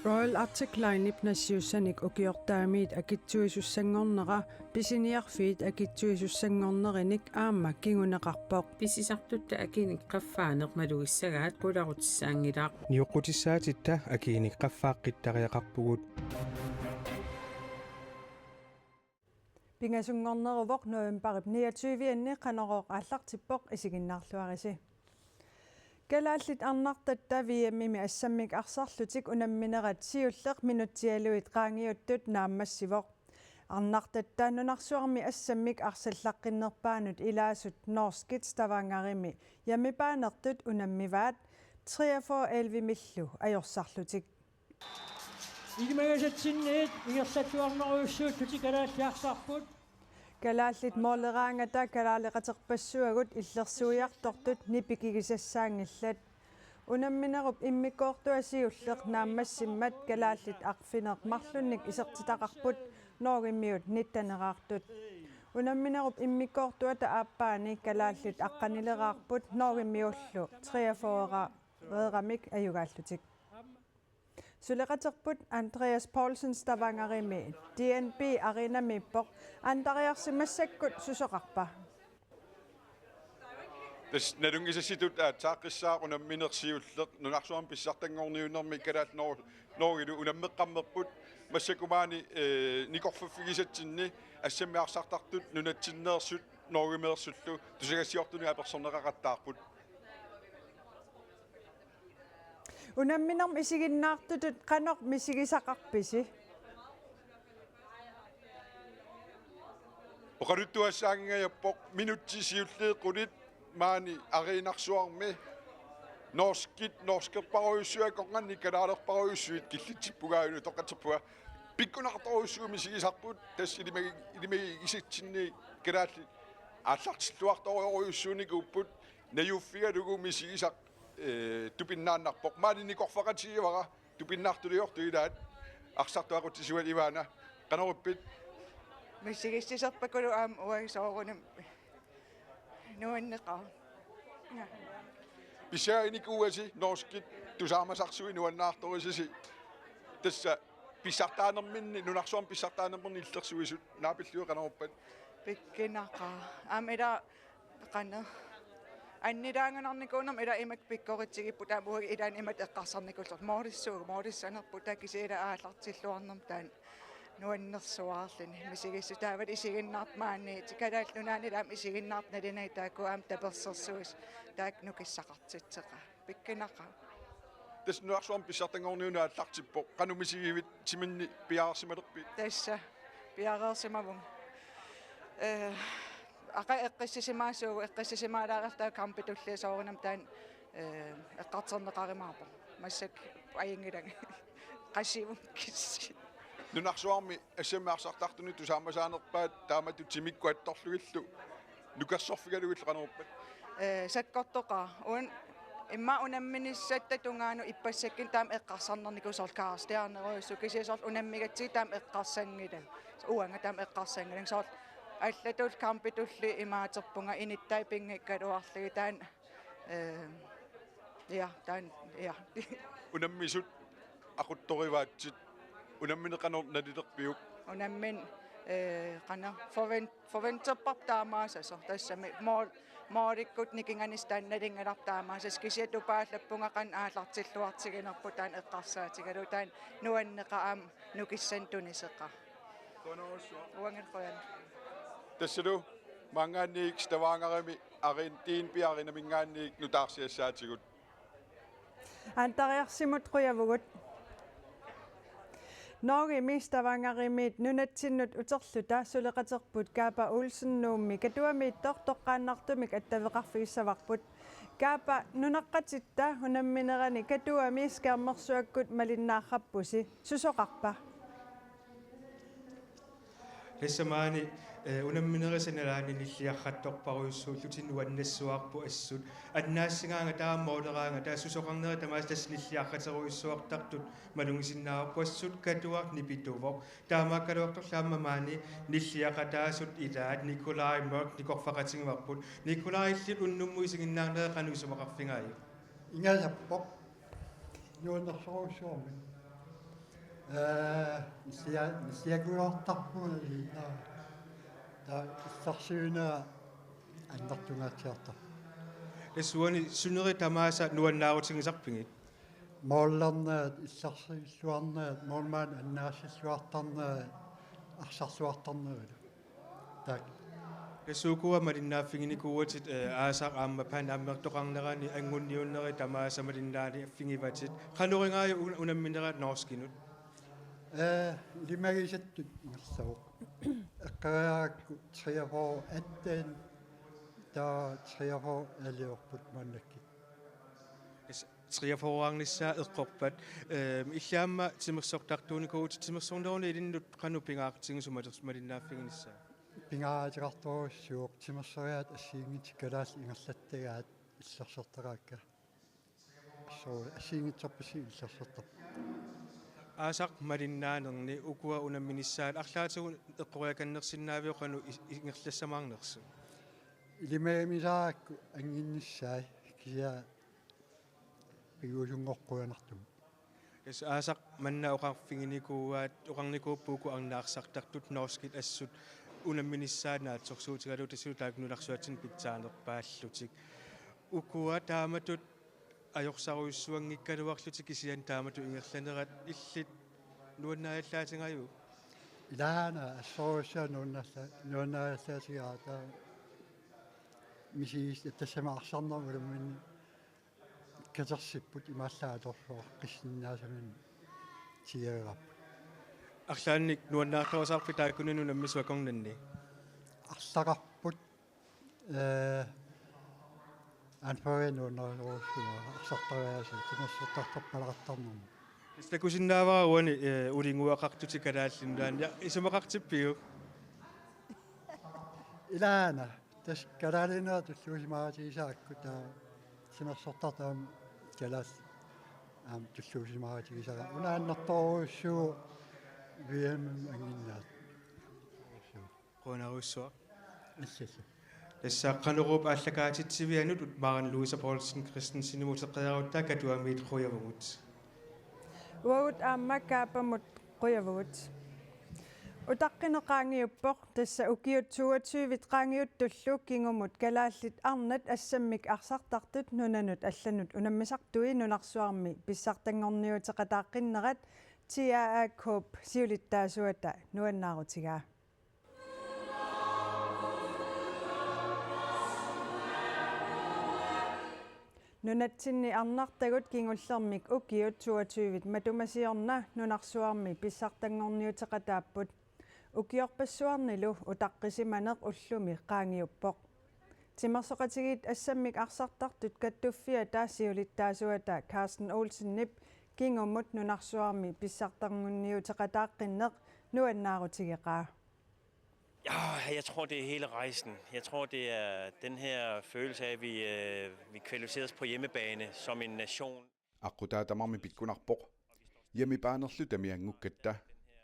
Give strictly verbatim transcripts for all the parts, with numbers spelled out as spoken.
Royal Arctic Linep nassiussanik ukiortaamiit akitsuisussanngornera pisiniarfiit akitsuisussanngornerinik aamma kinguneqarpoq. Pisisartutta akinik qaffaaneq malugissagaat qularutissaanngilaq. Nioqqutissaatitta akinik qaffaaqqittariaqarpugut. Pingasunngorneruvoq novembarip niogtyve-anni Qanorooq aallartippoq, isiginnaarluarisi. Kalaallit arnartatta V M-imi assammik arsarlutik unamminerat siulleq minutsialuit qaangiuttut naammassivoq. Arnartatta nunarsuarmi assammik arsallaqqinnerpaanut ilaasut norskit Stavangerimi hjemmebaanertut unammivaat treogfyrre elleve-millu ajorsarlutik. Ilimagisatsinniit ingerlattuarnerujussuullutik kalaallit arsarput. Kalaallit mooleraangata kalaaleqaterpassuagut illersuiartortut nipikigisassaanngillat. Unamminerup immikkoortua siulleq naammassimmat kalaallit arfineq-marlunnik isertitaqarput Norgemiut nitteneraartut. Unamminerup immikkoortuata aappaani kalaallit aqqanileraarput Norgemiullu treogfyrre-eramik ajugaallutik. Suleqaterput Andreas Poulsen Stavangerimi D N B Arenamiippoq antariarsimassakkut, susoqarpa? Tassa nalunngisassitut aatsaaqqissaaq unammineq siulleq nunarsuarmi pissartanngorniunnermi Kalaallit Nor-, Norgelu unammeqqammerput, massakkut maani, eh, nikorfaffigisatsinni assammik arsartartut nunatsinneersut Norgemeersullu tusagassiortunik apersorneqaqattaarput. Unamminermi isiginnaartutut qanoq misigisaqarpisi? Oqaluttuassaanngingajappoq minutsit siulliit qulit maani arenarsuarmi norskit norskerparujussuit akornanni kalaalerparujussuit killitsippunga utoqqatserpunga. Pikkunartorujussuit misigisarput, tassa ilimagi-, ilimagisatsinni kalaallit aallartilluartorujussuunikuupput, najuffigalugu misigisaq, eh, tupinnaannarpoq. Maani nikorfaqatigivara, tupinnartuliortut ilaat. Arsartoq aqutsisuat Ivana, qanoq ippit? Misigissiserpakulu aamma uanga soorunami nuanneqaaq. Pissaaginikuuasi norskit tusaamasarsuit nuannaartorisasi. Tassa pissartaanerminni, nunarsuarmi pissartaanerminni illersuisut, naapillugu qanoq ippat? Pikkunaqaaq. Aamma ila qanoq annilaanganarnikuunermi ila imak pikkoritsigipput, taava uagut ilaanni imatut eqqarsarnikuullugit: Moorissuu, moorissanerput, taava kisianni ila aallartilluarnermi taanna nuannersuarluni. Misigissut taava isiginnaartut maani Kalaallit Nunaanni aamma isiginnaartut nalunagit taakku aamma tapersersuisut taakku nukissaqartitseqaat. Pikkunaqaaq. Tassa nunarsuarmi pissartanngorniunneq aallartippoq. Qanoq misigivit, timinni piareersimalerpit? Tassa piareersimavunga. Eh, aqagu eqqissisimaassuugut, eqqissisimaalaarluta kampitulli soorunami taanna, eh, eqqartorneqarumaarpoq. Massakkut ajunngilanga. Qasivunga kisianni. Nunarsuarmi assammik arsartartuni tusaamasaanerpaat taamatut timikkut attorlugillu nukersorfigalugillu qanoq ippat? Eh, sakkortoqaaq. Uan immaqa unamminissatta tungaanut ippassakkunni taama eqqarsarnernikuuvoq, soorlu Karl Stjernerujussuuvoq, kisianni soorlu unammigatsigu taama eqqarsanngilanga. Uanga taama eqqarsanngilanga. Soorlu allatut kampitulli imaaterpunga inuttai pinngikkaluarlugit taanna. Eh, ja, taanna, ja. Unammisut aquttorivaatsit, unammineq qanoq nalilerpiuk? Unammineq, eh, qanoq forven-, forventerparput taamaasasoq, tassami mål-, målikkut nikinganissaa taanna nalunngilarput taamaasasoq, kisianni tupaallappunga qanoq aallartilluartiginerput taanna eqqarsaatigalugu, taanna nuanneqaaq aamma nukissanik tuniseqaaq. Uangalu qujan. Tassalu maanngaanniit Stavangerimi aren-, D N B Arenaminngaanniit nutaarsiassaatigut. Antariarsimut qujavugut. Norgemi Stavangerimiit nunatsinnut uterluta suleqaterput Kaapa Olsen Nuummi Katuamiittoq toqqaannartumik attaveqarfigissavarput. Kaapa, nunaqqatitta unamminerani Katuami skærmersuakkut malinnaarrappusi. Susoqarpa? Tassa maani, eh, unamminerisa nalaani nilliarrattorparujussuullutik nuannersuarput assut. Annaassigaangata aamma mooleraangata susoqarneri tamaasa tassa nilliarraterujussuartartut malugisinnaavarput, assut Katuaq nipituvoq. Taamaakkaluartorli aamma maani nilliaqataasut ilaat Nikolai Mørk nikorfaqatigivarput. Nikolai, illit unnummut isiginnaarneri qanoq isumaqarfigaajuk? Ingajappoq. Nuannersorujussuarmik. Ee, sia-, siakuloortarpunga, ila. Taava issarsiuineq annertungaatsiartarpoq. Tassa uani suneri tamaasa nuannaarutigisarpigit? Målernerit, issarsiilluarnerit, målmandit annaasilluartarnerit, arsarluartarnerit. Taakku. Tassa ukua malinnaaffiginikuuatit, eh, aasaq aamma Pan Am-ertoqarnerani anngunniunnerit tamaasa malinnaaffigivatit. Qanoq igaajuk un-, unamminerat norskinut? Eh, ilimagisattut ingerlavoq. Eqqoriarakku treogfyrre atten, taava treogfyrre elleve-rput maannakkut. Tassa treogfyrre-arnissaa eqqorpat, eh, illit aamma timersortartuunikuuvutit, timersorneruni ilinnut qanoq pingaartigisoq malers-, malinnaaffiginissaa? Pingaaruteqartorujussuuvoq, timersoriaatut assigiinngitsut kalaallit ingerlattagaat illersortaraakka. Assut assigiinngitsorpassuit illersortarput. Aasaq malinnaanerni ukua unamminissaat arlaatigut eqqoriakannersinnaaviuk qanoq i-, ingerlassamaarnersoq? Ilimagimisarakku annginnissaat kisianni pigusunngorquanartumik. Tassa aasaq manna oqarfiginikuuaat, oqarnikuupput uku arnat arsartartut norskit assut unamminissaat naatsorsuutigalugu tassalu taakku nunarsuatsinni pitsaanerpaallutik. Ukua taamatut ajorsarujussuanngikkaluarlutik kisianni taamatut ingerlanerat illit nuannaajallaatigajuk? Ilaana assorujussuaq nuannaalla-, nuannaajallaatigaara, taava misigisat tassami arsarnermut unammineq katersipput imaallaat atorluarsinnaasaminnik tigeriarput. Arlaannik nuannaartorusaarpit taakkunani unammisut akornanni? Arsaqarput, eh, anføreri nuannaartorujussuuara arsartariaaseq timersortartorpalaartarnermut. Takusinnaavara uani, eh, ulinguaqartutit Kalaallit Nunaanni. Ja, isumaqartippiuk? Ilaana, tassa kalaaliunerit tulluusimaarutigisarakkit, taava timersortartut aamma kalaallit aamma tulluusimaarutigisarakkit. Una annertoorujussuuvoq V M-imi annginnerit. Qujanarujussuaq. Assut. Tassa Qanoruup aallakaatitsivianut Maren Louise Poulsen Christensenimut uteqqeriarutta Katuamiit qujavugut. Uagut aamma Kaapamut qujavugut. Utaqqineq qaangiuppoq, tassa ukiut toogtyve qaangiuttullu kingumut kalaallit arnat assammik arsartartut nunanut allanut unammisartui nunarsuarmi pissartanngorniuteqataaqqinnerat T A A K-p siulittaasuata nuannaarutigaa. Nunatsinni arnartagut kingullermik ukiut toogtyve matuma siorna nunarsuarmi pissartanngorniuteqataapput. Ukiorpassuarnilu utaqqisimaneq ullumi qaangiuppoq. Timersoqatigiit assammik arsartartut kattuffiata siulittaasuata Carsten Olsenip kingumut nunarsuarmi pissartanngorniuteqataaqqinneq nuannaarutigeqaa. Ja, jeg tror, det er hele rejsen. Jeg tror, det er den her følelse af, at vi, øh, vi kvalificerer os på hjemmebane som en nation. Aqqutaa tamarmi pikkunarpoq. Hjemmebane-rlu tamianngukkatta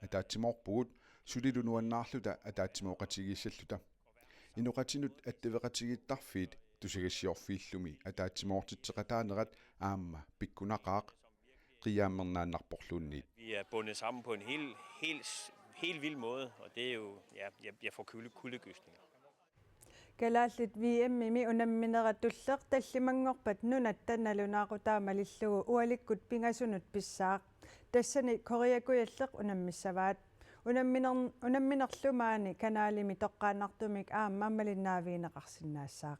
ataatsimoorpugut, sulilu nuannaarluta ataatsimooqatigiissalluta. Inoqatinut attaveqatigiittarfiit tusagassiorfiillumi ataatsimoortitseqataanerat aamma pikkunaqaaq, qiiaammernaannarporluunniit. Vi er bundet sammen på en helt, helt, helt vild måde, og det er jo, ja, jeg, jeg får kulde-, kuldegysninger. Kalaallit V M-imi unamminerat tulleq tallimanngorpat nunatta nalunaaqutaa malillugu ualikkut pingasunut pissaaq. Tassani Korea Kujalleq unammissavaat. Unamminer-, unamminerlu maani kanalimi toqqaannartumik aamma malinnaavigineqarsinnaassaaq.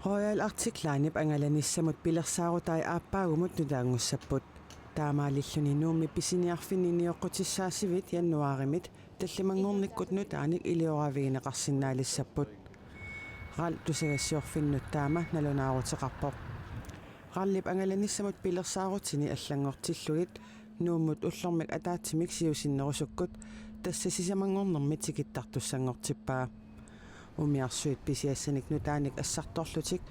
Royal Arctic Linep angalanissamut pilersaarutai aappaagumut nutaanngussapput. Taamaalilluni Nuummi pisiniarfinni nioqqutissaasivit januaarimit tallimanngornikkut nutaanik ilioravigineqarsinnaalissapput. RAL tusagassiorfinnut taama nalunaaruteqarpoq. RAL-ip angalanissamut pilersaarutini allanngortillugit Nuummut ullormik ataatsimik siusinnerusukkut, tassa sisamanngornermi tikittartussanngortippaa. Umiarsuit pisiassanik nutaanik assartorlutik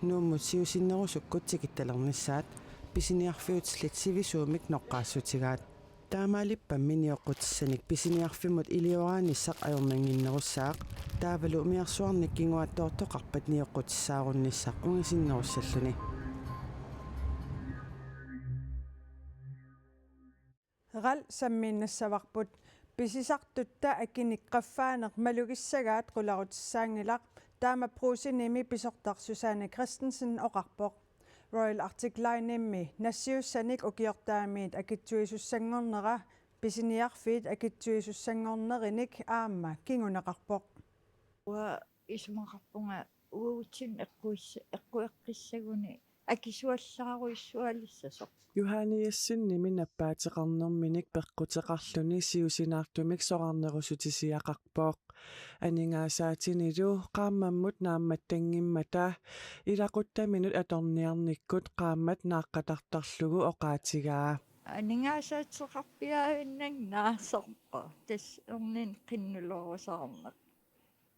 Nuummut siusinnerusukkut tikittalernissaat pisiniarfiutillit sivisuumik noqqaassutigaat. Taamaalippammi nioqqutissanik pisiniarfimmut ilioraanissaq ajornannginnerussaaq, Taavalu umiarsuarnik kinguaattoortoqarpat nioqqutissaarunissaq ungasinnerussalluni. RAL sammiinnassavarput. Pisisartutta akinik qaffaaneq malugissagaat qularutissaanngilaq, taama Brugsenimi pisortaq Susanne Christensen oqarpoq. Royal Arctic Linemi nassiussanik ukiortaamiit akitsuisussanngornera pisiniarfiit akitsuisussanngornerinik aamma kinguneqarpoq. Uanga isumaqarpunga uagutsinnut eqquissa-, eqqueqqissaguni akisuallaarujussualissasoq. Johanne Jessenimi nappaateqarnerminik peqquteqarluni siusinaartumik soraarnerussutisiaqarpoq. Aningaasaatinilu qaammammut naammattanngimmata ilaquttaminut atorniarnikkut qaammat naaqqatartarlugu oqaatigaa. Aningaasaateqarpiaavinnanngi naasorpoq, tassa ornini qinnulerusaarneq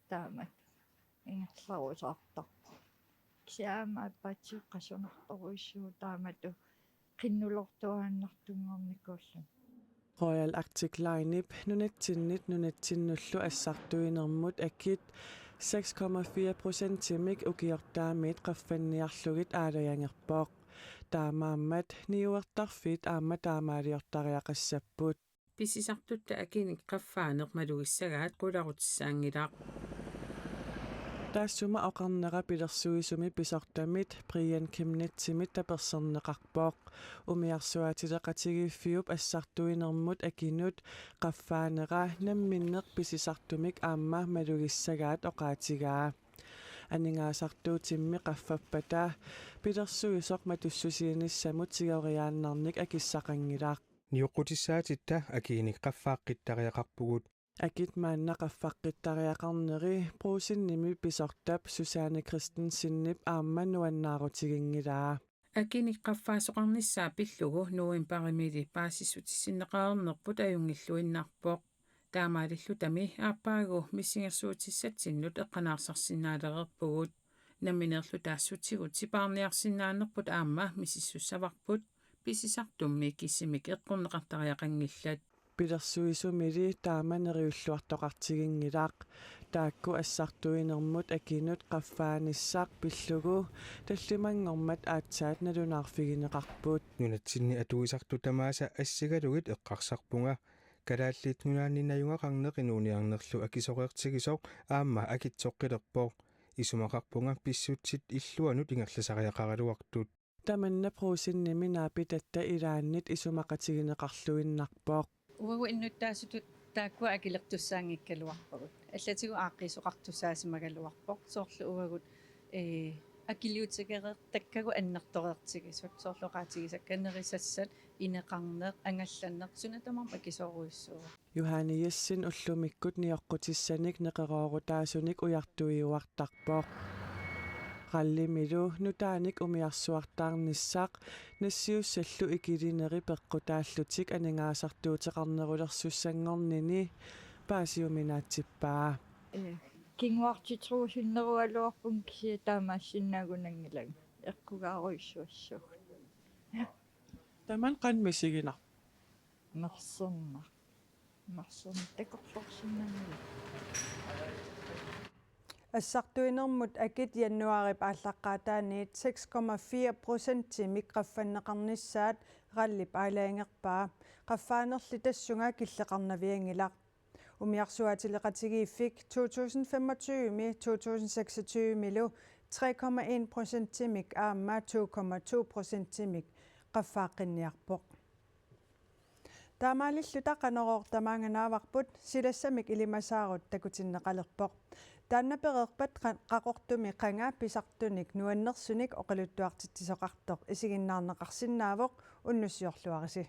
taamatut ingerlarusaartarpoq. Kisianni aamma aappaatsigut qasunartorujussuuvoq taamatut qinnulertuaannartunngornikuulluni. Royal Arctic Linep nunatsinnit nunatsinnullu assartuinermut akit seks komma fire procentimik ukiortaamiit qaffanniarlugit aalajangerpoq. Taamaammat niuertarfiit aamma taamaaliortariaqassapput. Pisisartutta akinik qaffaaneq malugissagaat qularutissaanngilaq. Taassuma oqarnera pilersuisumi pisortamit Brian Chemnitzimit taperserneqarpoq. Umiarsuaatileqatigiiffiup assartuinermut akinut qaffaanera namminneq pisisartumik aamma malugissagaat oqaatigaa. Aningaasartuutimmi qaffappata pilersuisoq matussusiinissamut tigoriaannarnik akissaqanngilaq. Nioqqutissaatitta akinik qaffaaqqittariaqarpugut. Akit maanna qaffaqqittariaqarneri Brugsenimi pisortap Susanne Christensenip aamma nuannaarutiginngilaa. Akinik qaffaasoqarnissaa pillugu novembarimiilli paasissutissinneqareernerput ajunngilluinnarpoq. Taamaalillutami aappaagu missingersuutissatsinnut eqqanaarsarsinnaalereerpugut. Nammineerluta assutigut sipaarniarsinnaanerput aamma misissussavarput, pisisartummi kisimik eqqorneqartariaqanngillat. Pilersuisumili taama neriulluartoqartiginngilaq. Taakku assartuinermut akinut qaffaanissaq pillugu tallimanngormat aatsaat nalunaarfigineqarput. Nunatsinni atuisartut tamaasa assigalugit eqqarsarpunga. Kalaallit Nunaanni najugaqarneq inuuniarnerlu akisoqertigisoq aamma akitsoqqilerpoq. Isumaqarpunga pissutsit illuanut ingerlasariaqaraluartut. Tamanna Brugsenimi naapitatta ilaannit isumaqatigineqarluinnarpoq. Uagut innuttaasutut taakkua akilertussaanngikkaluarpagut. Allatigut aaqqiisoqartussaasimagaluarpoq. Soorlu uagut, ee, akiliutigereertakkagut annertoreertigisut. Soorlu oqaatigisakka nerisassat, ineqarneq, angallanneq, suna tamarmi akisoorujussuuvoq. Johanne Jessen ullumikkut nioqqutissanik neqeroorutaasunik ujartuiuartarpoq. RAL-imilu nutaanik umiarsuartaarnissaq nassiussallu ikilineri peqqutaallutik aningaasartuuteqarnerulersussanngornini paasiuminaatsippaa. Ee, kinguartitsiusinnerugaluarpunga kisianni taamaassinnaagunanngilagut. Eqqugaarujussuassagut. Tamanna qanoq misiginarpa? Nersornaq. Nersornaq takorloorsinnaanngilaq. Assartuinermut akit januaarip aallaqqaataaniit seks komma fire procentimik qaffanneqarnissaat RAL-ip aalajangerpaa. Qaffaanerli tassunga killeqarnavianngilaq. Umiarsuaatileqatigiiffik to tusind femogtyve-mi to tusind seksogtyve-milu tre komma en procentimik aamma to komma to procentimik qaffaaqqinniarpoq. Taamaalilluta Qanorooq tamaanganaavarput, silassamik ilimasaarut takutinneqalerpoq. Taanna pereerpat qa-, Qaqortumi qanga pisartunik nuannersunik oqaluttuartitsisoqartoq isiginnaarneqarsinnaavoq, unnussiorluarisi.